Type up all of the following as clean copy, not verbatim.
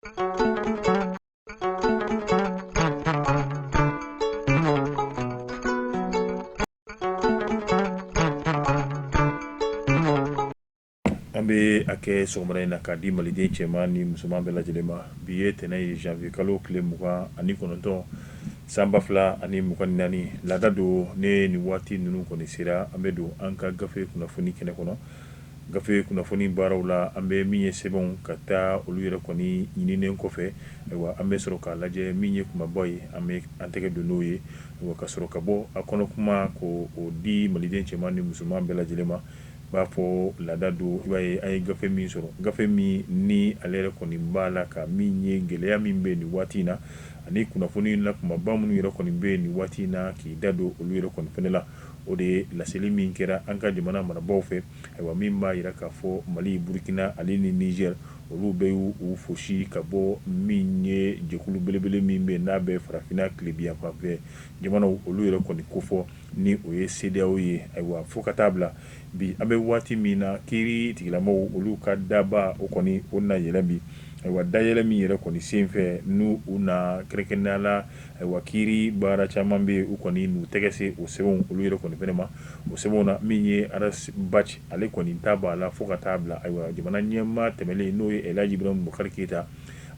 An bɛ a kɛ sɔgɔmada in na k'a di maliden cɛman ni musoman bɛɛ lajɛlen ma. Bi ye tɛnɛn ye, janvier kalo tile 29, san 2024. Laada don, ne nin waati ninnu kɔni sera, an bɛ don an ka gafe kunnafoni kɛnɛ kɔnɔ. Gafe kunnafoni baaraw la, an bɛ min ye sɛbɛnw ka taa olu yɛrɛ kɔni ɲininen kɔfɛ, ayiwa, an bɛ sɔrɔ k'a lajɛ min ye kunbabaw ye, an bɛ an tɛgɛ don n'o ye, ka sɔrɔ ka bɔ a kɔnɔ kuma ko o di maliden cɛman ni musoman bɛɛ lajɛlen ma. B'a fɔ laada don, i b'a ye an ye gafe min sɔrɔ, gafe min ni ale yɛrɛ kɔni b'a la ka min ye gɛlɛya min bɛ nin waati in na ani kunnafoni la kumaba minnu yɛrɛ kɔni bɛ nin waati in na, k'i da don olu yɛrɛ kɔni fana la. O de ye laseli min kɛra an ka jamana marabaaw fɛ, ayiwa, min b'a jira k'a fɔ Mali, Burukina ale ni Niger, olu bɛɛ y'u fosi ka bɔ min ye jɛkulu belebele min bɛ n'a bɛ farafinna tilebinyanfan fɛ jamanaw olu yɛrɛ kɔni kofɔ, ni o ye CEDEAO ye. Ayiwa, fo ka taa bila bi an bɛ waati min na, kiiri tigilamɔgɔw olu ka daba o kɔni o na yɛlɛ bi. Ayiwa, dayɛlɛ min yɛrɛ kɔni senfɛ, n'u u na kɛrɛnkɛrɛnnenya la, ayiwa, kiiri baara caman bɛ yen, u kɔni n'u tɛgɛ se o sɛbɛnw olu yɛrɛ kɔni fana ma. O sɛbɛnw na, min ye Ras Bath, ale kɔni ta b'a la, fo ka taa bila, ayiwa, jamana ɲɛmaa tɛmɛlen, n'o ye Elhaji Ibrahim Boubacar Keita,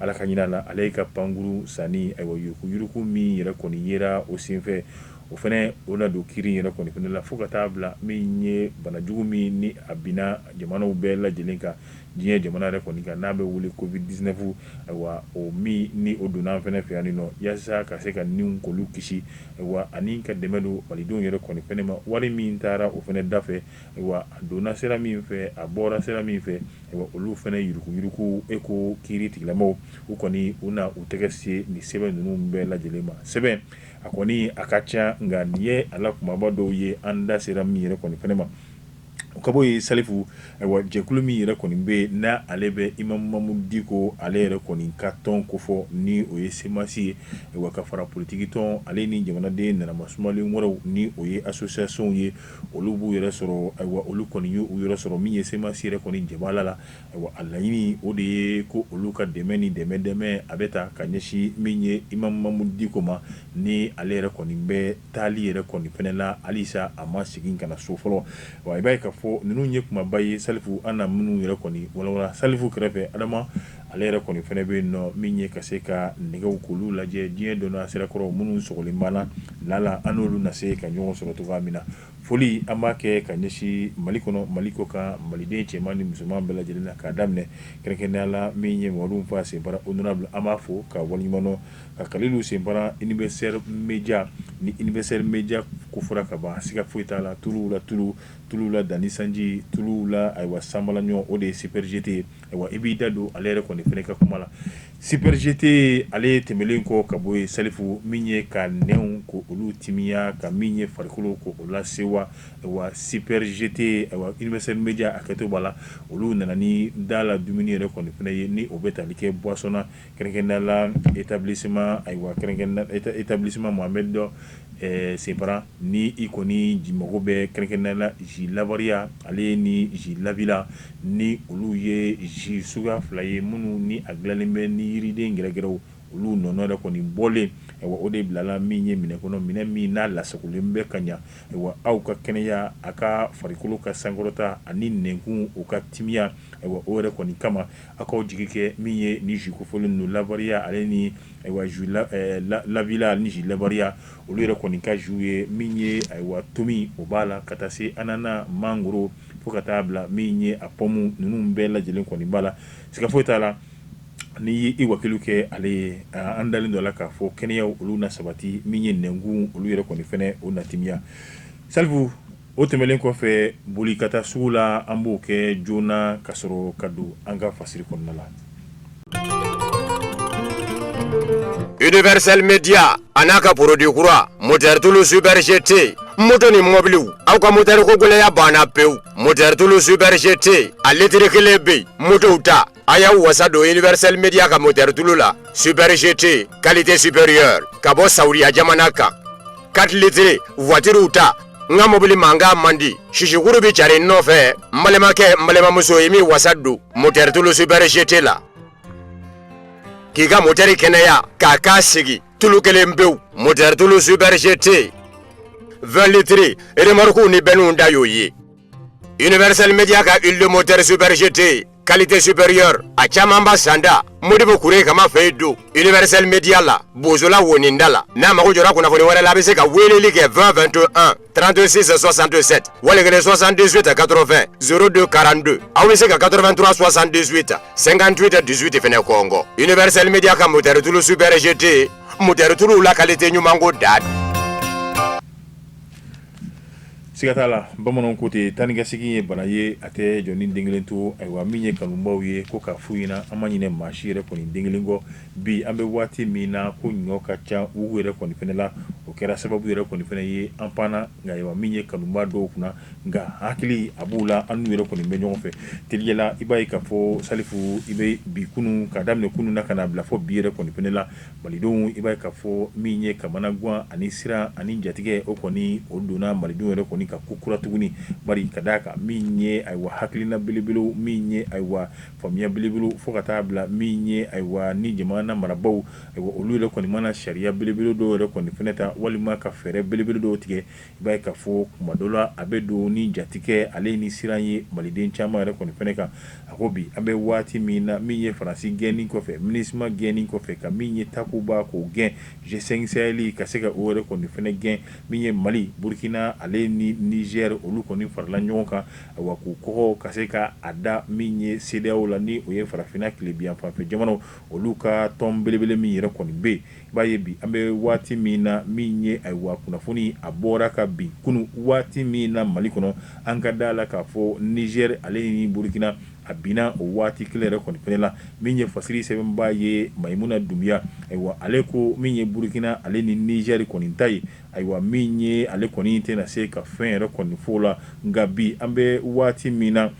Ala ka hinɛ a la, ale ka pankurun sanni, ayiwa, yuruguyurugu min yɛrɛ kɔni yera o senfɛ, o fana o na don kiiri yɛrɛ kɔni fana la, fo ka taa bila min ye banajugu min ni a binna jamanaw bɛɛ lajɛlen kan, diɲɛ jamana yɛrɛ kɔni kan, n'a bɛ wele Covid-19. Ayiwa, o min ni o donna an fana fɛ yan nɔ, yaasa ka se ka niw k'olu kisi, ayiwa, ani ka dɛmɛ don malidenw yɛrɛ kɔni fana ma. Wari min taara o fana da fɛ, ayiwa, a donna sira min fɛ, a bɔra sira min fɛ, ayiwa, olu fana yuruguyurugu e ko kiiri tigilamɔgɔw u kɔni u na u tɛgɛ se nin sɛbɛn ninnu bɛɛ lajɛlen ma. Sɛbɛn a kɔni a ka ca, nka nin ye a la kumaba dɔw ye an da sera min yɛrɛ kɔni fana ma. O ka bɔ yen, Salifu, ayiwa, jɛkulu min yɛrɛ kɔni bɛ yen n'a ale bɛ Imam Mamudu Diko ale yɛrɛ kɔni ka tɔn kofɔ, ni o ye CMAS ye, ayiwa, ka fara politiki tɔn ale ni jamanaden nanama sumalen wɛrɛw, ni o ye association ye, olu b'u yɛrɛ sɔrɔ. Ayiwa, olu kɔni y'u yɛrɛ sɔrɔ min ye CMAS yɛrɛ kɔni jabala la. Ayiwa, a laɲini o de ye ko olu ka dɛmɛ ni dɛmɛ a bɛ ta ka ɲɛsin min ye Imam Mamudu Diko ma, ni ale yɛrɛ kɔni bɛ taali yɛrɛ kɔni fana la halisa, a ma segin ka na so fɔlɔ. Wa i b'a ye k'a fɔ ninnu ye kumaba ye, Salifu, an na minnu yɛrɛ kɔni walawala. Salifu kɛrɛfɛ, Adama ale yɛrɛ kɔni fana bɛ yen nɔ, min ye ka se ka nɛgɛw k'olu lajɛ, diɲɛ donna sirakɔrɔ minnu sɔgɔlen banna lala, an n'olu na se ka ɲɔgɔn sɔrɔ cogoya min na. Foli an b'a kɛ ka ɲɛsin Mali kɔnɔ, Mali kɔ kan, maliden cɛman ni musoman bɛɛ lajɛlen na, k'a daminɛ kɛrɛnkɛrɛnnenya la min ye Mamadu Nfa Senbara honorable, an b'a fo ka waleɲuman dɔn, ka Kalilu Senbara Universel Media. Ni Universel Media ko fɔra ka ban, siga foyi t'a la, tuluw la tulu, tuluw la danni sanji, tuluw la, ayiwa, sanbalaɲɔ, o de ye Super GT ye. Ayiwa, i b'i da don ale yɛrɛ kɔni fana ka kuma la. Super GT ale tɛmɛnen kɔ ka bɔ yen, Salifu, min ye ka nɛnw ko olu timiya, ka min ye farikolo ko o lasewa, ayiwa, Super GT, ayiwa, Universel Media a kɛto b'a la, olu nana ni da la dumuni yɛrɛ kɔni fana ye, ni o bɛ tali kɛ boisson na, kɛrɛnkɛrɛnnenya la établissement, ayiwa, kɛrɛnkɛrɛnnenya établissement Mohamed dɔ Senbara. Ni i kɔni mago bɛ kɛrɛnkɛrɛnnenya la jus Lavaria ale ni jus Lavila, ni olu ye jus suguya fila ye minnu ni a dilanlen bɛ ni yiriden gɛrɛgɛrɛw olu nɔnɔ yɛrɛ kɔni bɔlen, ayiwa, o de bilala min ye minɛ kɔnɔ, minɛ min n'a lasagolen bɛ ka ɲɛ. Ayiwa, aw ka kɛnɛya, a ka farikolo ka sankɔrɔta ani nɛnkun o ka timiya, ayiwa, o yɛrɛ kɔni kama, aw k'aw jigi kɛ min ye ni jus kofɔlen ninnu, Lavaria ale ni, ayiwa, jus Lavila ni jus Lavaria, olu yɛrɛ kɔni ka jus ye min ye, ayiwa, tomi o b'a la, ka taa se ananas, mangoro, fo ka taa bila min ye a pomme ninnu bɛɛ lajɛlen kɔni b'a la. Siga foyi t'a la, n'i y'i wakilu kɛ ale ye, an dalen don a la k'a fɔ kɛnɛya olu na sabati, min ye nɛnkun olu yɛrɛ kɔni fɛnɛ o na timiya. Salifu, o tɛmɛnen kɔfɛ, boli ka taa sugu la, an b'o kɛ joona ka sɔrɔ ka don an ka fasiri kɔnɔna la. Universel Media a n'a ka produit kura moteur tulu Super GT, moto ni mɔbiliw, aw ka moteur ko gɛlɛya banna pewu. Moteur tulu Super GT a litiri kelen bɛ yen, motow ta, a y'aw wasa don Universel Media ka moteur tulu la. Super GT, qualité supérieure, ka bɔ Saudiya jamana kan. 4 litres, voitures ta. N ka mobili mankan man di, sisikuru bɛ cari n nɔfɛ. N balimakɛ, n balimamuso, i m'i wasa don moteur tulu Super GT la. K'i ka motɛri kɛnɛya k'a k'a sigi tulu kelen pewu motɛri tulu super GT 20 litres remorques ni bɛnniw da y'o ye. Universel Media ka huile de moteur super GT qualité supérieure a caman ba sanda Modibo Kure kama fɛ yen don Universel Media la Bozola woninda la. N'a mago jɔra kunnafoni wɛrɛ la, a bɛ se ka weleli kɛ 20 21 36 67 wali kelen 78 80 02 42. Aw bɛ se ka 83 78 58 18 fɛnɛ kɔngɔ. Universel Media ka moteur tulu super GT, moteur tuluw la qualité ɲuman ko da. Siga t'a la, bamananw ko ten, taa ni ka segin ye bana ye, a tɛ jɔnni den kelen to. Ayiwa, min ye kanubaw ye ko k'a f'u ɲɛna, an ma ɲinɛ maa si yɛrɛ kɔni den kelen kɔ. Bi an bɛ waati min na, ko ɲɔ ka ca u yɛrɛ kɔni fana la, o kɛra sababu yɛrɛ kɔni fana ye an panna. Nka ayiwa, min ye kanuba dɔw kunna, nka hakili a b'u la, an n'u yɛrɛ kɔni bɛ ɲɔgɔn fɛ teliya la. I b'a ye k'a fɔ Salifu, i bɛ bi kunun ka daminɛ kunun na ka n'a bila fɔ bi yɛrɛ kɔni fana la, Malidenw, i b'a ye k'a fɔ min ye kamanagan ani siran ani jatigɛ, o kɔni o donna malidenw yɛrɛ kɔni kan ko kura tuguni. Bari ka d'a kan, min ye ayiwa hakilina belebelew, min ye ayiwa faamuya belebelew, fo ka taa bila min ye ayiwa ni jamana marabaaw, ayiwa olu yɛrɛ kɔni mana sariya belebele dɔw yɛrɛ kɔni fɛnɛ ta walima ka fɛɛrɛ belebele dɔw tigɛ, i b'a ye k'a fɔ kuma dɔ la a bɛ don ni jatigɛ ale ni siran ye maliden caman yɛrɛ kɔni fɛnɛ kan. A ko bi an bɛ waati min na, min ye Faransi gɛnni kɔfɛ, MINUSMA gɛnni kɔfɛ, ka min ye Takuba k'o gɛn, G5 Sahel ka se ka o yɛrɛ kɔni fɛnɛ gɛn, min ye Mali, Burkina ale ni Niger, olu kɔni farala ɲɔgɔn kan, ayiwa k'u kɔgɔ ka se ka a da min ye CEDEAO la, ni o ye farafinna tilebinyanfanfɛ jamanaw olu ka tɔn belebele min yɛrɛ kɔni bɛ yen. I b'a ye bi an bɛ waati min na, min ye ayiwa kunnafoni a bɔra ka bin kunun waati min na Mali kɔnɔ, an ka da la k'a fɔ Niger ale ni Burkina a binna o waati kelen yɛrɛ kɔni fɛnɛ la. Min ye fasiri sɛbɛnbaa ye Mayimuna Dunbiya, ayiwa ale ko min ye Burkina ale ni Niger kɔni ta ye, ayiwa min ye ale kɔni tɛna se ka fɛn yɛrɛ kɔni fɔ o la. Nka bi an bɛ waati min na,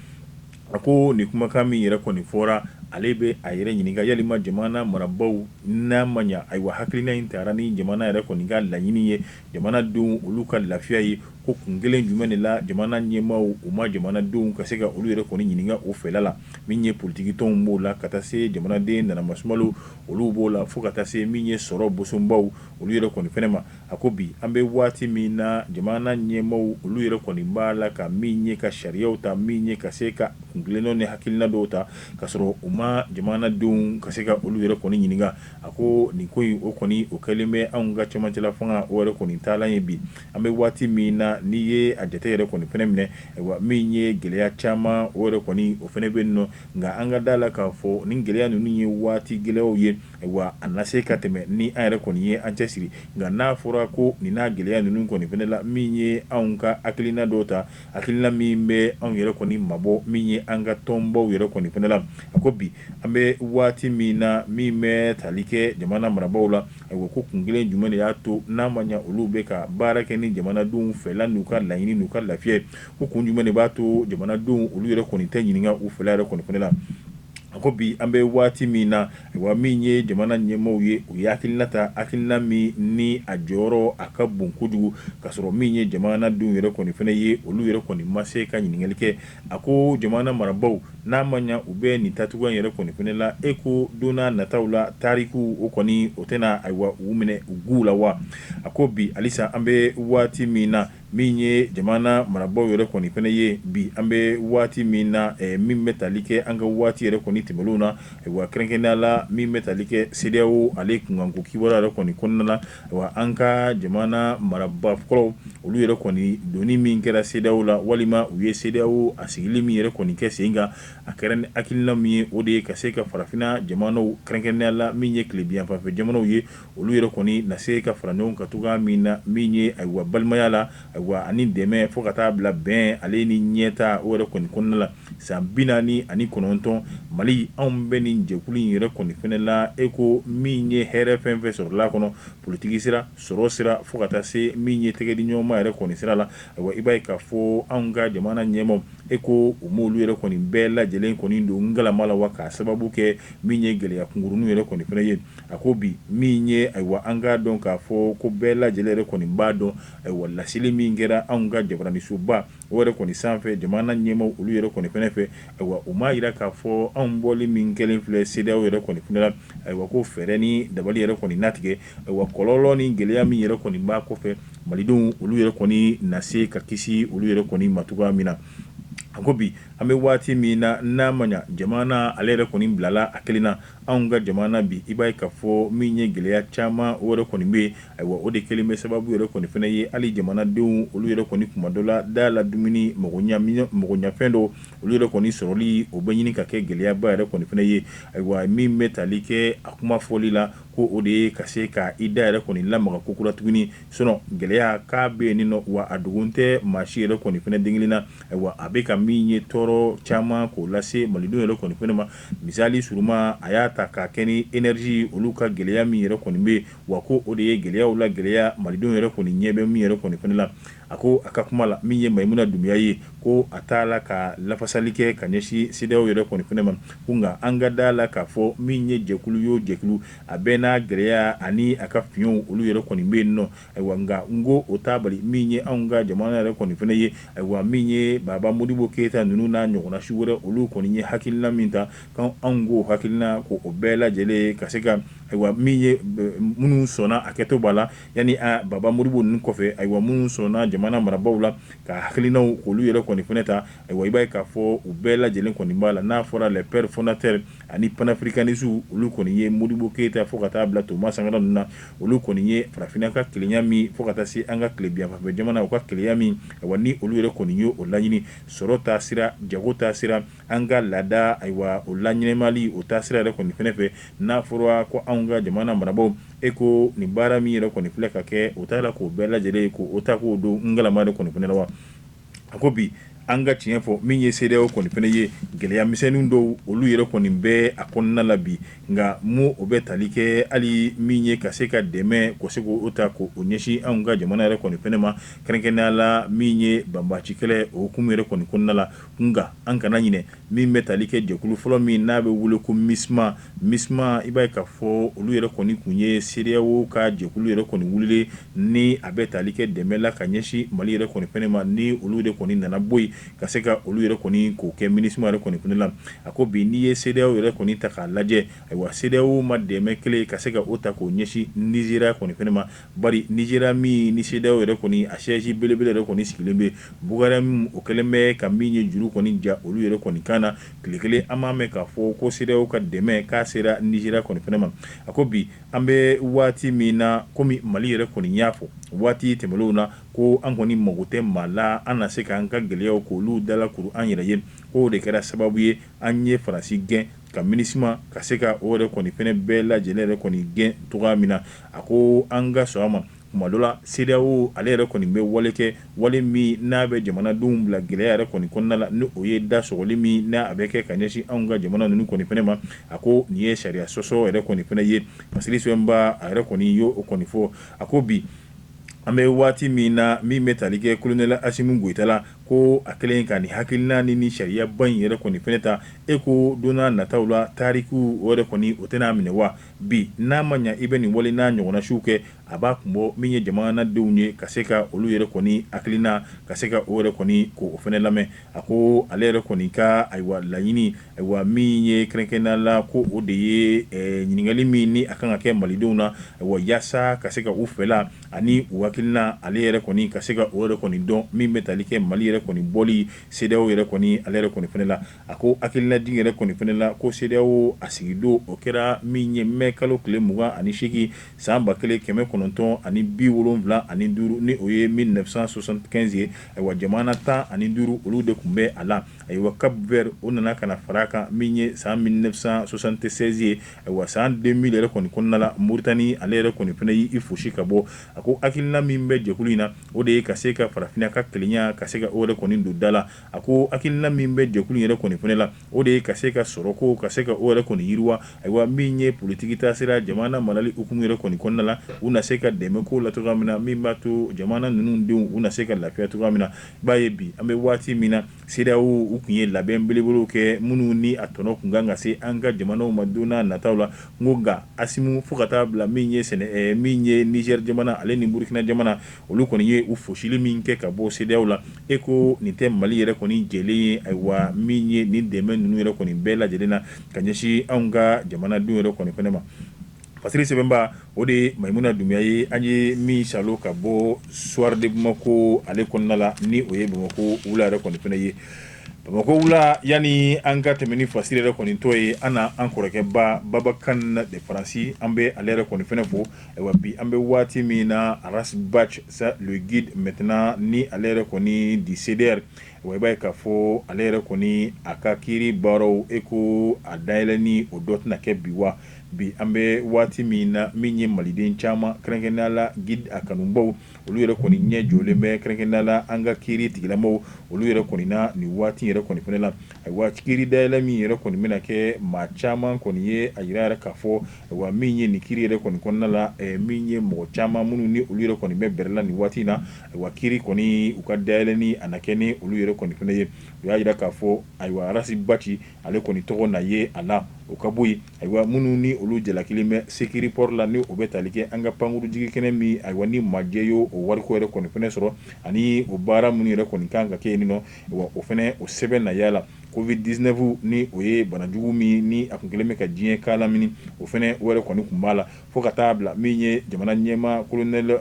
a ko nin kumakan min yɛrɛ kɔni fɔra, ale bɛ a yɛrɛ ɲininka yalima jamana marabaaw n'a ma ɲa, ayiwa hakilina in tara ni jamana yɛrɛ kɔni ka laɲini ye, jamanadenw olu ka lafiya ye, ko kun kelen jumɛn de la jamana ɲɛmaaw u ma jamanadenw ka se ka olu yɛrɛ kɔni ɲininka o fɛla la. Min ye politikitɔnw b'o la, ka taa se jamanaden nanamasumalo olu b'o la, fo ka taa se min ye sɔrɔ bosonbaw olu yɛrɛ kɔni fɛnɛ ma. A ko bi an bɛ waati min na, jamana ɲɛmaaw olu yɛrɛ kɔni b'a la ka min ye ka sariyaw ta, min ye ka se ka kuntilennaw ni hakilina dɔw ta, ka sɔrɔ u ma jamanadenw ka se ka olu yɛrɛ kɔni ɲininka. A ko nin ko in o kɔni o kɛlen bɛ anw ka cɛmancɛla fanga o yɛrɛ kɔni taalan ye bi an bɛ waati min na. N'i ye a jate yɛrɛ kɔni fɛnɛ minɛ, ayiwa min ye gɛlɛya caman o yɛrɛ kɔni o fɛnɛ bɛ yen nɔ. Nka an ka da la k'a fɔ nin gɛlɛya ninnu ye waati gɛlɛyaw ye, ayiwa a na se ka tɛmɛ ni an yɛrɛ kɔni ye an cɛsiri. Nka n'a fɔra ko nin n'a gɛlɛya ninnu kɔni fɛnɛ la, min ye anw ka hakilina dɔw ta, hakilina min bɛ anw yɛrɛ kɔni mabɔ min ye an ka tɔnbaw yɛrɛ kɔni fɛnɛ la. A ko bi an bɛ waati min na, min bɛ tali kɛ jamana marabaaw la, ayiwa ko kun kelen jumɛn de y'a to n'a ma ɲɛ olu bɛ ka baara kɛ ni jamanadenw fɛla n'u ka laɲini n'u ka lafiya, ko kun jumɛn de b'a to jamanadenw olu yɛrɛ kɔni tɛ ɲininka u fɛla yɛrɛ kɔni fɛnɛ la. A ko bi an bɛ waati min na, ayiwa min ye jamana ɲɛmaaw ye, u ye hakilina ta, hakilina min ni a jɔyɔrɔ a ka bon kojugu, ka sɔrɔ min ye jamanadenw yɛrɛ kɔni fɛnɛ ye, olu yɛrɛ kɔni ma se ka ɲininkali kɛ. A ko jamana marabaaw n'a ma ɲɛ u bɛ nin tacogo in yɛrɛ kɔni fɛnɛ la, e ko don n'a nataw la tariku o kɔni o tɛna ayiwa u minɛ u gu la wa. A ko bi halisa an bɛ waati min na, min ye jamana marabaaw yɛrɛ kɔni fɛnɛ ye, bi an bɛ waati min na, min bɛ tali kɛ an ka waati yɛrɛ kɔni tɛmɛnlenw na, ayiwa kɛrɛnkɛrɛnnenya la min bɛ tali kɛ CEDEAO ale kunkanko kibaruya yɛrɛ kɔni kɔnɔna la, ayiwa an ka jamana marabaa kɔrɔw olu yɛrɛ kɔni donni min kɛra CEDEAO la, walima u ye CEDEAO a sigili min yɛrɛ kɔni kɛ sen kan, a kɛra ni hakilina min ye, o de ye ka se ka farafinna jamanaw kɛrɛnkɛrɛnnenya la min ye tilebinyanfanfɛ jamanaw ye, olu yɛrɛ kɔni na se ka fara ɲɔgɔn kan cogoya min na, min ye ayiwa balimaya la, ayiwa ani dɛmɛ fo ka taa bila bɛn ale ni ɲɛta o yɛrɛ kɔni kɔnɔna la. San 49 Mali anw bɛ nin jɛkulu in yɛrɛ kɔni fɛnɛ la, e ko min ye hɛrɛ fɛn fɛn sɔrɔla kɔnɔ, politiki sira, sɔrɔ sira, fo ka taa se min ye tɛgɛdiɲɔgɔnma yɛrɛ kɔni sira la, ayiwa i b'a ye k'a fɔ anw ka jamana ɲɛmaaw, e ko u m'olu yɛrɛ kɔni bɛɛ lajɛlen kɔni don ngalama la wa, k'a sababu kɛ min ye gɛlɛya kunkurunnin yɛrɛ kɔni fɛnɛ ye. A ko bi min ye ayiwa an k'a dɔn k'a fɔ ko bɛɛ lajɛlen yɛrɛ kɔni b'a dɔn, ayiwa laseli min min kɛra anw ka jabaranisoba o yɛrɛ kɔni sanfɛ, jamana ɲɛmaaw olu yɛrɛ kɔni fɛnɛ fɛ, ayiwa, u m'a jira k'a fɔ anw bɔli min kɛlen filɛ CEDEAO yɛrɛ kɔni fɛnɛ la, ayiwa, ko fɛɛrɛ ni dabali yɛrɛ kɔni natigɛ, ayiwa, kɔlɔlɔ ni gɛlɛya min yɛrɛ kɔni b'a kɔfɛ, malidenw olu yɛrɛ kɔni na se ka kisi olu yɛrɛ kɔni ma cogoya min na. A ko bi an bɛ waati min na, n'a ma ɲa jamana ale yɛrɛ kɔni bilala a kelen na, anw ka jamana bi, i b'a ye k'a fɔ min ye gɛlɛya caman o yɛrɛ kɔni bɛ yen. Ayiwa, o de kɛlen bɛ sababu yɛrɛ kɔni fɛnɛ ye hali jamanadenw olu yɛrɛ kɔni kuma dɔ la da la dumuni magoɲafɛn dɔw olu yɛrɛ kɔni sɔrɔli o bɛ ɲini ka kɛ gɛlɛyaba yɛrɛ kɔni fɛnɛ ye. Ayiwa, min bɛ tali kɛ a kuma fɔli la, ko o de ye ka se ka i da yɛrɛ kɔni lamaga ko kura tuguni, sinon gɛlɛya k'a bɛ yen nɔ, wa a dogo tɛ maa si yɛrɛ kɔni fɛnɛ den kelen na. Ayiwa, a bɛ ka min ye tɔɔrɔ caman k'o lase malidenw yɛrɛ kɔni fɛnɛ ma. Misali surunman, a y'a ta k'a kɛ ni énergie olu ka gɛlɛya min yɛrɛ kɔni bɛ yen, wa ko o de ye gɛlɛyaw la gɛlɛya malidenw yɛrɛ kɔni ɲɛ bɛ min yɛrɛ kɔni fɛnɛ la. A ko a ka kuma la, min ye Mayimuna Dunbiya ye, ko a t'a la ka lafasali kɛ ka ɲɛsin CEDEAO yɛrɛ kɔni fɛnɛ ma, ko nka an ka da la k'a fɔ min ye jɛkulu y'o jɛkulu, a bɛɛ n'a gɛlɛya ani a ka fiɲɛw olu yɛrɛ kɔni bɛ yen nɔ. Ayiwa, nka n ko o t'a bali min ye anw ka jamana yɛrɛ kɔni fɛnɛ ye, ayiwa, min ye Baba Modibo Keyita ninnu n'a ɲɔgɔnna si wɛrɛ, olu kɔni ye hakilina min ta, anw k'o hakilina ko o bɛɛ lajɛlen ka se ka, ayiwa, min ye minnu sɔnna a kɛto b'a la yanni a Baba Modibo ninnu kɔfɛ, ayiwa, minnu sɔnna jamana marabaaw la ka hakilinaw k'olu yɛrɛ kɔni fɛnɛ ta, ayiwa, i b'a ye k'a fɔ u bɛɛ lajɛlen kɔni b'a la. N'a fɔra les pères fondateurs ani panafricanistes, olu kɔni ye Modibo Keyita fo ka taa bila Thomas Sankara ninnu na, olu kɔni ye farafinna ka kelenya min fo ka taa se an ka tilebinyanfanfɛ jamana u ka kelenya min, ayiwa, ni olu yɛrɛ kɔni ye o laɲini, sɔrɔ taa sira, jago taa sira, an ka laada, ayiwa, o laɲɛnamali o taasira yɛrɛ kɔni fɛnɛ fɛ. N'a fɔra ko anw ka jamana marabaaw, e ko nin baara min yɛrɛ kɔni filɛ ka kɛ, o t'a la k'o bɛɛ lajɛlen k'o ta k'o don ngalama de kɔni fɛnɛ la wa. A ko bi an ka tiɲɛ fɔ, min ye CEDEAO kɔni fɛnɛ ye, gɛlɛya misɛnnin dɔw olu yɛrɛ kɔni bɛ a kɔnɔna la bi, nka mun o bɛ tali kɛ hali min ye ka se ka dɛmɛ ko se k'o ta k'o ɲɛsin anw ka jamana yɛrɛ kɔni fɛnɛ ma, kɛrɛnkɛrɛnnenya la min ye banbaanci kɛlɛ o hukumu yɛrɛ kɔni kɔnɔna la. Nka an kana ɲinɛ min bɛ tali kɛ jɛkulu fɔlɔ min n'a bɛ wele ko MISMA. MISMA, i b'a ye k'a fɔ olu yɛrɛ kɔni tun ye CEDEAO ka jɛkulu yɛrɛ kɔni wulilen ni a bɛ tali kɛ dɛmɛ la ka ɲɛsin Mali yɛrɛ kɔni fɛnɛ ma, ni olu de kɔni nana bɔ yen ka se ka olu yɛrɛ kɔni k'o kɛ MINUSMA yɛrɛ kɔni fɛnɛ la. A ko bi n'i ye CEDEAO yɛrɛ kɔni ta k'a lajɛ, ayiwa, CEDEAO ma dɛmɛ kelen ka se ka o ta k'o ɲɛsin Nizeriya kɔni fɛnɛ ma, bari Nizeriya min ni CEDEAO yɛrɛ kɔni a siège belebele yɛrɛ kɔni sigilen bɛ Boko Haram, o kɛlen bɛ ka min ye juru kɔni ja olu yɛrɛ kɔni kan na. Tile kelen an m'a mɛn k'a fɔ ko CEDEAO ka dɛmɛ k'a sera Nizeriya kɔni fɛnɛ ma. A ko bi an bɛ waati min na, komi Mali yɛrɛ kɔni y'a fɔ waati tɛmɛnlenw na ko an kɔni mago tɛ maa la, an na se k'an ka gɛlɛyaw k'olu dalakuru an yɛrɛ ye, k'o de kɛra sababu ye an ye Faransi gɛn ka MINUSMA ka se ka o yɛrɛ kɔni fɛnɛ bɛɛ lajɛlen yɛrɛ kɔni gɛn cogoya min na. A ko an ka sɔn a ma, kuma dɔ la CEDEAO ale yɛrɛ kɔni bɛ wale kɛ, wale min n'a bɛ jamanadenw bila gɛlɛya yɛrɛ kɔni kɔnɔna la, ni o ye da sɔgɔli min n'a a bɛ kɛ ka ɲɛsin anw ka jamana ninnu kɔni fɛnɛ ma. A ko nin ye sariya sɔsɔ yɛrɛ kɔni fɛnɛ ye. Fasiri sɛbɛnba a yɛrɛ kɔni y'o kɔni fɔ. A ko bi an bɛ waati min na, min bɛ tali kɛ colonel Asimi Goyita la, ko a kɛlen ka nin hakilina ni sariyaba in yɛrɛ kɔni fɛnɛ ta, e ko don nataw la tariku o yɛrɛ kɔni o tɛna minɛ wa. Bi n'a ma ɲɛ i bɛ nin wale n'a ɲɔgɔnnasiw kɛ, a b'a kun bɔ min ye jamanadenw ye ka se ka olu yɛrɛ kɔni hakilina ka se ka o yɛrɛ kɔni k'o fɛnɛ lamɛn. A ko ale yɛrɛ kɔni ka, ayiwa, laɲini, ayiwa, min ye kɛrɛnkɛrɛnnenya la, ko o de ye ɲininkali min ni a kan ka kɛ malidenw na, ayiwa, yaasa ka se ka u fɛla ani u hakilina ale yɛrɛ kɔni ka se ka o yɛrɛ kɔni dɔn, min bɛ tali kɛ Mali yɛrɛ kɔni bɔli CEDEAO yɛrɛ kɔni ale yɛrɛ kɔni fɛnɛ la. A ko hakilinajigin yɛrɛ kɔni fɛnɛ la, ko CEDEAO a sigidon o kɛra min ye mai kalo tile 28 san 1975, ni o ye 1975 ye. Ayiwa, jamana 15 olu de tun bɛ a la. Ayiwa, Cap Vert o nana ka na fara a kan min ye san 1976 ye. Ayiwa, san 2000 yɛrɛ kɔni kɔnɔna la, Mauritanie ale yɛrɛ kɔni fɛnɛ y'i fosi ka bɔ. A ko hakilina min bɛ jɛkulu in na, o de ye ka se ka farafinna ka kelenya ka se ka o yɛrɛ o yɛrɛ kɔni don da la. A ko hakilina min bɛ jɛkulu yɛrɛ kɔni fana la, o de ye ka se ka sɔrɔko ka se ka o yɛrɛ kɔni yiriwa. Ayiwa, min ye politiki taasira jamana marali hukumu yɛrɛ kɔni kɔnɔna la, u na se ka dɛmɛ ko la cogoya min na, min b'a to jamana ninnu denw u na se ka lafiya cogoya min na. I b'a ye bi an bɛ waati min na, CEDEAO u tun ye labɛn belebelew kɛ minnu ni a tɔnɔ tun kan ka se an ka jamanaw ma don n'a nataw la. N ko nka Asimi fo ka taa bila min ye sɛnɛ min ye Niger jamana ale ni Burukina jamana, olu kɔni ye u fosili min kɛ ka bɔ CEDEAO la. E ko nin tɛ Mali yɛrɛ kɔni jɛlen ye. Ayiwa, min ye nin dɛmɛ ninnu yɛrɛ kɔni bɛɛ lajɛlen na ka ɲɛsin anw ka jamanadenw yɛrɛ kɔni fana ma. Fasiri sɛbɛnba, o de ye Mayimuna Dunbiya ye, an ye min salo ka bɔ Soir de Bamako ale kɔnɔna la, ni o ye Bamakɔ wula yɛrɛ kɔni fana ye. Bamakɔ wula, yanni an ka tɛmɛ ni fasiri yɛrɛ kɔni tɔ ye, an na an kɔrɔkɛba Baba Kane de Faransi, an bɛ ale yɛrɛ kɔni fana fo. Ayiwa, bi an bɛ waati min na, Ras Bath, ça le guide maintenant, ni ale yɛrɛ kɔni du CDR. Wa i b'a ye k'a fɔ ale yɛrɛ kɔni a ka kiiri baaraw, e ko a dayɛlɛnni o dɔ tɛna kɛ bi wa? Bi an bɛ waati min na, min ye maliden caman, kɛrɛnkɛrɛnnenya la guide a kanubaw, olu yɛrɛ kɔni ɲɛ jɔlen bɛ kɛrɛnkɛrɛnnenya la an ka kiiri tigilamaw olu yɛrɛ kɔni na nin waati yɛrɛ kɔni fana la. Ayiwa, kiiri dayɛlɛ min yɛrɛ kɔni bɛna kɛ, maa caman kɔni ye a jira yɛrɛ k'a fɔ, ayiwa, min ye nin kiiri yɛrɛ kɔni kɔnɔna la, min ye mɔgɔ caman minnu ni olu yɛrɛ kɔni bɛ bɛrɛ la nin waati in na. Ayiwa, kiiri kɔni u ka dayɛlɛnni a na kɛ ni olu yɛrɛ kɔni fana ye. U y'a jira k'a fɔ, ayiwa, Ras Bath ale kɔni tɔgɔ na ye a la, o ka bɔ yen. Ayiwa, minnu ni olu jalakilen bɛ Sécuriport la, ni o bɛ tali kɛ an ka pankurun jigin kɛnɛ min, ayiwa, ni majɛ ye o wariko yɛrɛ kɔni fana sɔrɔ, ani o baara minnu yɛrɛ kɔni kan ka kɛ yen nɔ, wa o fana o sɛbɛn na yala. Covid-19, ni o ye banajugu min ni a tun kɛlen bɛ ka diɲɛ kan lamini, o fana o yɛrɛ kɔni tun b'a la, fo ka taa bila min ye jamana ɲɛmaa colonel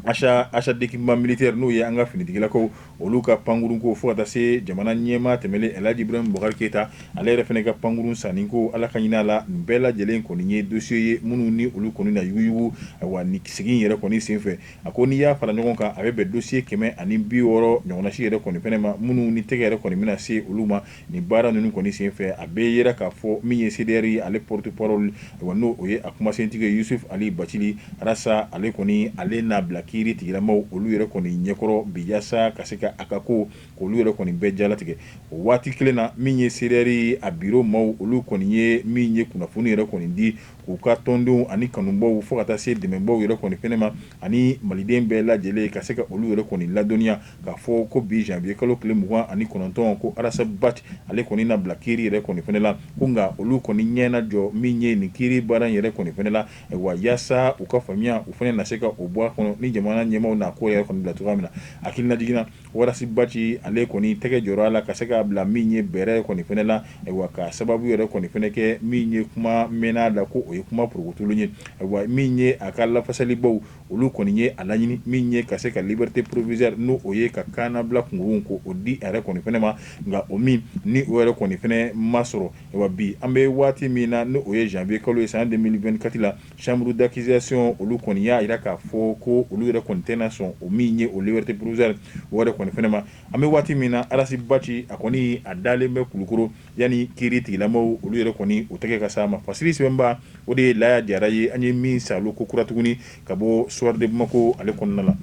achat d'équipement militaire, n'o ye an ka finitigilakaw olu ka pankurun ko, fo ka taa se jamana ɲɛmaa tɛmɛnen Elhaji Ibrahim Boubacar Keita, ale yɛrɛ fana ka pankurun sanni ko, Ala ka hinɛ a la. Nin bɛɛ lajɛlen kɔni ye dossier ye minnu ni olu kɔni na yuguyugu. Ayiwa, nin sigi yɛrɛ kɔni senfɛ, a ko n'i y'a fara ɲɔgɔn kan, a bɛ bɛn dossier 160 ɲɔgɔnnasi yɛrɛ kɔni fana ma, minnu ni tɛgɛ yɛrɛ kɔni bɛna se olu ma nin baara ninnu kɔni senfɛ. A bɛ yira k'a fɔ min ye CDR ye, ale porte-parole, ayiwa, n'o o ye a kumasentigi ye, Yusuf Ali Bacili Rasa, ale kɔni ale n'a bila kiiri tigilamaw olu yɛrɛ kɔni ɲɛkɔrɔ bi, yaasa ka se ka a ka ko k'olu yɛrɛ kɔni bɛɛ jalatigɛ. O waati kelen na, min ye CDR ye, a bureau maaw olu kɔni ye min ye kunnafoni yɛrɛ kɔni di u ka tɔndenw ani kanubaw, fo ka taa se dɛmɛbaw yɛrɛ kɔni fɛnɛ ma, ani maliden bɛɛ lajɛlen, ka se ka olu yɛrɛ kɔni ladɔnniya k'a fɔ ko bi janvier kalo tile 29, ko Ras Bath ale kɔni na bila kiiri yɛrɛ kɔni fɛnɛ la. Ko nka olu kɔni ɲɛ na jɔ min ye nin kiiri baara yɛrɛ kɔni fɛnɛ la, wa yaasa u ka faamuya, u fɛnɛ na se ka o bɔ a kɔnɔ ni jamana ɲɛmaaw n'a ko yɛrɛ kɔni bila cogoya min na. Hakililajigin na, Ras Bath ale kɔni tɛgɛ jɔra a la ka se k'a bila min ye bɛrɛ kɔni fɛnɛ la, ayiwa, ka sababu yɛrɛ kɔni fɛnɛ kɛ min ye kuma mɛnna la ko o ye kuma porokotolen ye. Ayiwa, min ye a ka lafasalibaw, olu kɔni ye a laɲini min ye ka se ka liberté provisoire, n'o o ye ka kannabila kunkurun, ko o di a yɛrɛ kɔni fɛnɛ ma, nka o min ni o yɛrɛ kɔni fɛnɛ ma sɔrɔ. Ayiwa, bi an bɛ waati min na, ni o ye janvier kalo ye san 2024 la, chambre d'accusation olu kɔni y'a jira k'a fɔ ko olu yɛrɛ kɔni tɛna sɔn o min ye o liberté provisoire o yɛrɛ kɔni fɛnɛ ma. An bɛ waati min na, Ras Bath a kɔni a dalen bɛ Kulukoro yanni kiiri tigilamaw olu yɛrɛ kɔni u tɛgɛ ka s'a ma. Fasiri sɛbɛnba, o de ye Laya Jara ye, an ye min salo ko kura tuguni ka bɔ Soir de Bamako ale kɔnɔna la.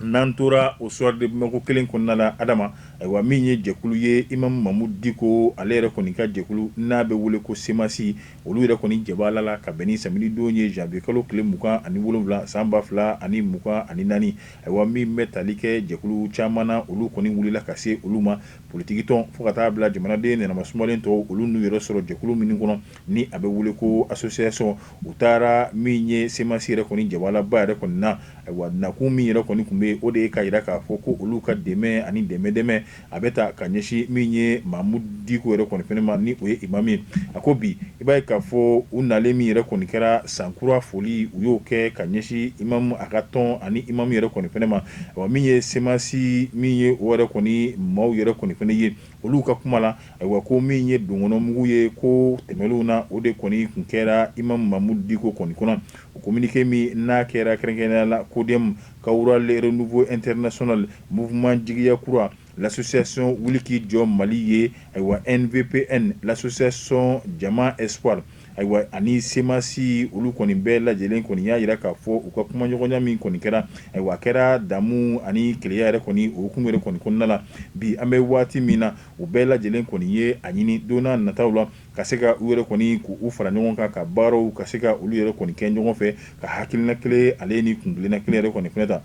N'an tora o Soir de Bamako kelen kɔnɔna la, Adama, ayiwa, min ye jɛkulu ye, Imam Mahmoud Dicko ale yɛrɛ kɔni ka jɛkulu n'a bɛ wele ko CMAS, olu yɛrɛ kɔni jabala la ka bɛn ni samedi don ye, janvier kalo tile 27 san 2024. Ayiwa, min bɛ tali kɛ jɛkulu caman na, olu kɔni wulila ka se olu ma, politikitɔn fo ka taa bila jamanaden nɛnama sumalen tɔw, olu n'u yɛrɛ sɔrɔ jɛkulu minnu kɔnɔ ni a bɛ wele ko association, u taara min ye CMAS yɛrɛ kɔni jabalaba yɛrɛ kɔni na. Ayiwa, nakun min yɛrɛ kɔni tun bɛ yen, o de ye ka jira k'a fɔ ko olu ka dɛmɛ ani dɛmɛ a bɛ ta ka ɲɛsin min ye Mahmoud Dicko yɛrɛ kɔni fɛnɛ ma, ni o ye imam ye. A ko bi i b'a ye k'a fɔ u nalen min yɛrɛ kɔni kɛra sankura foli, u y'o kɛ ka ɲɛsin imam a ka tɔn ani imam yɛrɛ kɔni fɛnɛ ma. Ayiwa, min ye CMAS min ye o yɛrɛ kɔni maaw yɛrɛ kɔni fɛnɛ ye, olu ka kuma la, ayiwa, ko min ye donkɔnɔmugu ye ko tɛmɛnlenw na, o de kɔni tun kɛra imam Mahmoud Dicko kɔni kɔnɔ. O communiqué min n'a kɛra kɛrɛnkɛrɛnnenya la CODEM, Kawura le Renouveau International, Mouvement Jigiya Kura, l'association Wuli k'i jɔ Mali ye, ayiwa, NVPN, l'association Jama Espoir. Ayiwa ani CMAS olu kɔni bɛɛ lajɛlen kɔni y'a jira k'a fɔ u ka kumaɲɔgɔnya min kɔni kɛra, ayiwa a kɛra damu ani kelenya yɛrɛ kɔni o hukumu yɛrɛ kɔni kɔnɔna la. Bi an bɛ waati min na, u bɛɛ lajɛlen kɔni ye a ɲini don n'a nataw la ka se ka u yɛrɛ kɔni k'u fara ɲɔgɔn kan ka baaraw ka se ka olu yɛrɛ kɔni kɛ ɲɔgɔn fɛ, ka hakilina kelen ale ni kuntilenna kelen yɛrɛ kɔni fɛnɛ ta.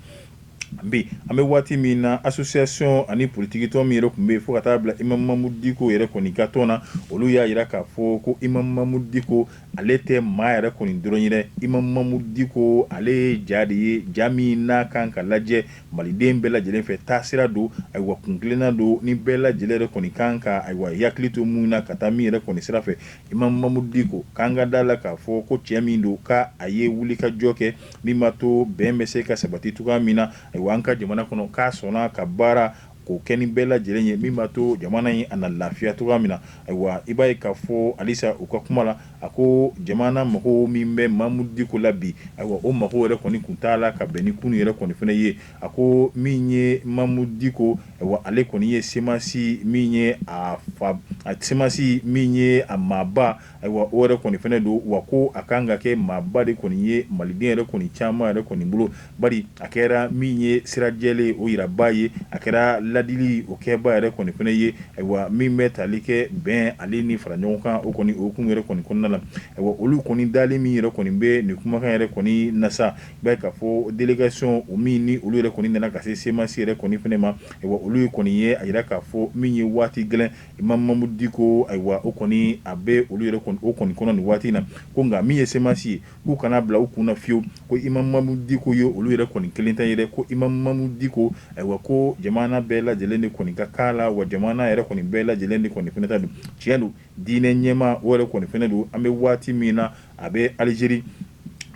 Bi an bɛ waati min na, association ani politiki tɔn min yɛrɛ tun bɛ yen fo ka taa bila Imam Mamudu Diko yɛrɛ kɔni ka tɔn na, olu y'a jira k'a fɔ ko Imam Mamudu Diko ale tɛ maa yɛrɛ kɔni dɔrɔn ye dɛ. Imam Mamudu Diko ale ye ja de ye, ja min n'a kan ka lajɛ maliden bɛɛ lajɛlen fɛ. Taasira don, ayiwa kuntilenna don ni bɛɛ lajɛlen yɛrɛ kɔni kan ka ayiwa hakili to mun na ka taa min yɛrɛ kɔni sira fɛ. Imam Mamudu Diko k'an ka da la k'a fɔ ko cɛ min don, k'a a ye wuli ka jɔ kɛ min b'a to bɛn bɛ se ka sabati cogoya min na, ayiwa an ka jamana kɔnɔ, k'a sɔnna ka baara k'o kɛ ni bɛɛ lajɛlen ye min b'a to jamana in a na lafiya cogoya min na. Ayiwa i b'a ye k'a fɔ halisa u ka kuma la, a ko jamana mago min bɛ Mamudu Diko la bi, ayiwa o mago yɛrɛ kɔni kun t'a la ka bɛn ni kunun yɛrɛ kɔni fana ye. A ko min ye Mamudu Diko, ayiwa ale kɔni ye CMAS min ye a fa, a CMAS min ye a maaba, ayiwa o yɛrɛ kɔni fana don, wa ko a kan ka kɛ maaba de kɔni ye maliden yɛrɛ kɔni caman yɛrɛ kɔni bolo, bari a kɛra min ye sira jɛlen o yiraba ye, a kɛra ladili o kɛba yɛrɛ kɔni fana ye, ayiwa min bɛ tali kɛ bɛn ale ni fara ɲɔgɔn kan, o kɔni o hukumu yɛrɛ kɔni kɔnɔna la. Ayiwa olu kɔni dalen min yɛrɛ kɔni bɛ nin kumakan yɛrɛ kɔni na sa, i b'a ye k'a fɔ délégation o min ni olu yɛrɛ kɔni nana ka se CMAS yɛrɛ kɔni fana ma, ayiwa olu kɔni ye a jira k'a fɔ min ye waati gɛlɛn Imam Mamudu Diko, ayiwa o kɔni a bɛ olu yɛrɛ o kɔni kɔnɔ nin waati in na, ko nka min ye CMAS ye, k'u kana bila u kun na fiyewu ko Imam Mamudu Diko ye olu yɛrɛ kɔni kelen ta ye dɛ. Ko Imam Mamudu Diko, ayiwa ko jamana bɛɛ lajɛlen de kɔni ka kan la, wa jamana yɛrɛ kɔni bɛɛ lajɛlen de kɔni fana ta don. Tiɲɛ don, diinɛ ɲɛmaa o yɛrɛ kɔni fana don. An bɛ waati min na, a bɛ Alizeri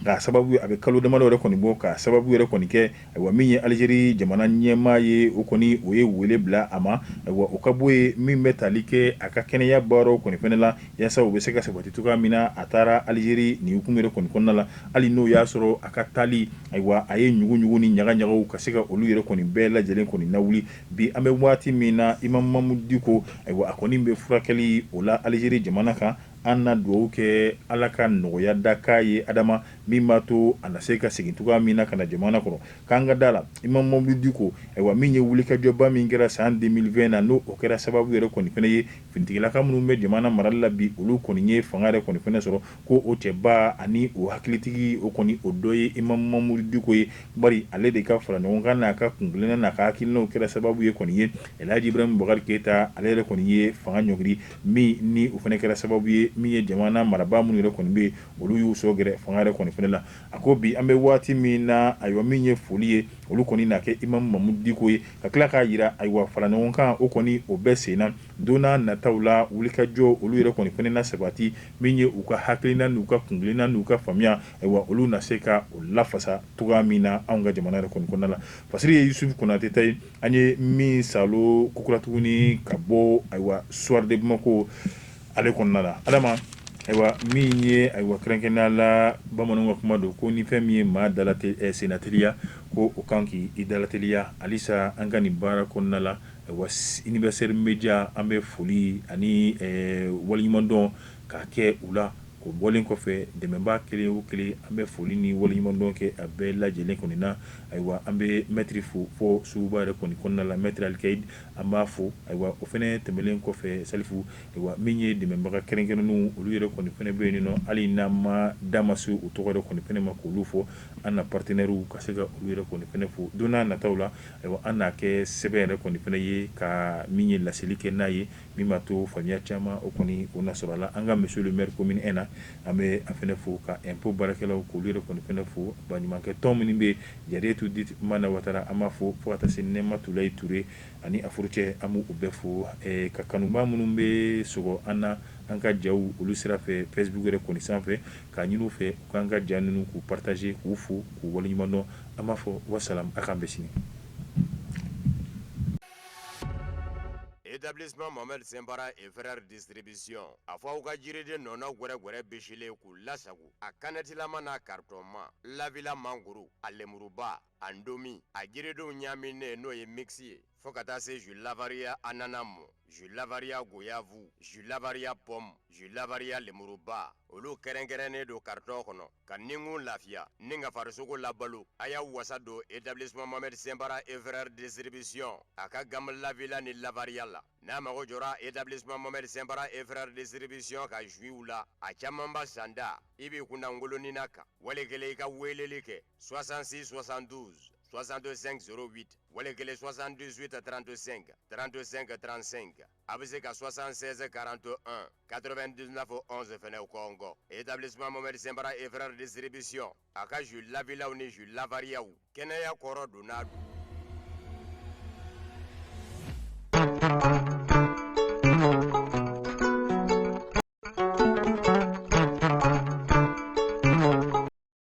k'a sababu a bɛ kalo damadɔ yɛrɛ kɔni bɔ k'a sababu yɛrɛ kɔni kɛ, ayiwa min ye Alizeri jamana ɲɛmaa ye, o kɔni o ye wele bila a ma, ayiwa o ka bɔ yen min bɛ tali kɛ a ka kɛnɛya baaraw kɔni fana la, yaasa u bɛ se ka sabati cogoya min na. A taara Alizeri nin hukumu yɛrɛ kɔni kɔnɔna la, hali n'o y'a sɔrɔ a ka taali, ayiwa a ye ɲuguɲugu ni ɲagaɲagaw ka se ka olu yɛrɛ kɔni bɛɛ lajɛlen kɔni lawuli. Bi an bɛ waati min na, Imam Mamudu Diko, ayiwa a kɔni bɛ furakɛli o la Alizeri jamana kan. An na dugawu kɛ Ala ka nɔgɔya da k'a ye Adama, min b'a to a na se ka segin cogoya min na ka na jamana kɔnɔ. K'an ka da la, Imam Mamudu Diko, ayiwa min ye wulikajɔba min kɛra san 2020 na, n'o o kɛra sababu yɛrɛ kɔni fana ye finitigilaka minnu bɛ jamana marali la bi, olu kɔni ye fanga yɛrɛ kɔni fana sɔrɔ, ko o cɛba ani o hakilitigi o kɔni o dɔ ye Imam Mamudu Diko ye, bari ale de ka fara ɲɔgɔn kan n'a ka kuntilenna n'a ka hakilinaw kɛra sababu ye kɔni ye Elhaji Ibrahim Bubakari Keyita ale yɛrɛ kɔni ye fanga ɲɔngiri, min ni o fana kɛra sababu ye min ye jamana marabaa minnu yɛrɛ kɔni bɛ yen, olu y'u sɔ gɛrɛ fanga yɛrɛ kɔni fana la. A ko bi an bɛ waati min na, ayiwa min ye foli ye, olu kɔni n'a kɛ Imam Mamudu Diko ye, ka tila k'a jira ayiwa fara ɲɔgɔn kan o kɔni o bɛ sen na don n'a nataw la, wulikajɔ olu yɛrɛ kɔni fana na sabati, min ye u ka hakilina n'u ka kuntilenna n'u ka faamuya, ayiwa olu na se ka o lafasa cogoya min na anw ka jamana yɛrɛ kɔni kɔnɔna la. Fasiri ye Yusufu Konate ta ye, an ye min salo kokura tuguni ka bɔ ayiwa Soir de Bamako ale kɔnɔna la. Adama, ayiwa min ye ayiwa kɛrɛnkɛrɛnnenya la bamananw ka kuma don ko ni fɛn min ye maa sennateliya, ko o kan k'i dalateliya. Halisa an ka nin baara kɔnɔna la, ayiwa Universel Media, an bɛ foli ani waleɲumandɔn k'a kɛ u la. O bɔlen kɔfɛ, dɛmɛbaa kelen o kelen, an bɛ foli ni waleɲumandɔn kɛ a bɛɛ lajɛlen kɔni na. Ayiwa an bɛ mɛtiri fo fo suguba yɛrɛ kɔni kɔnɔna la, mɛtiri Alikayidi, an b'a fo. Ayiwa o fana tɛmɛnen kɔfɛ, Salifu, ayiwa min ye dɛmɛbaga kɛrɛnkɛrɛnnenw, olu yɛrɛ kɔni fana bɛ yen nɔ, hali n'an ma da ma se u tɔgɔ yɛrɛ kɔni fana ma k'olu fɔ, an na partenaires ka se ka olu yɛrɛ kɔni fana fo don n'a nataw la. Ayiwa an n'a kɛ sɛbɛn yɛrɛ kɔni fana ye ka min ye laseli kɛ n'a ye, min b'a to faamuya caman o kɔni o na sɔrɔ a la. An ka monsieur le maire commune 1 na, an bɛ a fana fo, ka impôt baarakɛlaw k'olu yɛrɛ kɔni fana fo, baɲumankɛ tɔn minnu bɛ Jariyetu dit Mana Watara, an b'a fo, fo ka taa se Nɛmatulayi Ture ani a furucɛ, an b'u bɛɛ fo, ka kanubaa minnu bɛ sɔgɔ an na an ka jaw olu sira fɛ Facebook yɛrɛ kɔni sanfɛ, k'a ɲini u fɛ u k'an ka ja ninnu k'u partager, k'u fo, k'u waleɲumandɔn. An b'a fɔ wasalam, a k'an bɛn sini. Établissement Mohamed Senbara et frères distribution, a fɔ aw ka jiriden nɔnɔ gwɛrɛgwɛrɛ bisilen k'u lasago, a kanɛtilama n'a karitɔnma, lavila mangoro, a lemuruba. A ndomi, a jiridenw ɲaaminen n'o ye mix ye, fo ka taa se jus lavaria ananas ma, jus lavaria goyave, jus lavaria pomme, jus lavaria lemuruba, olu kɛrɛnkɛrɛnnen don carton kɔnɔ ka ninkun lafiya ni ka farisogo labalo. A y'a wasa don établissement Mohamed Sɛnpara et frères distribution a ka gamme Lavila ni lavaria la. N'a mago jɔra établissement Mohamed Sɛnpara et frères distribution ka jusw la, a camanba sanda, i b'i kunda ngolonina kan, wali kelen i ka weleli kɛ 66 72 65 08, wali kelen 78 35 35 35. A bɛ se ka 76 41 99 11 fɛnɛ kɔngɔ. Établissement Mohamed Sɛnpara et frères distribution a ka jus Lavilaw ni jus Lavariaw, kɛnɛya kɔrɔ don n'a don.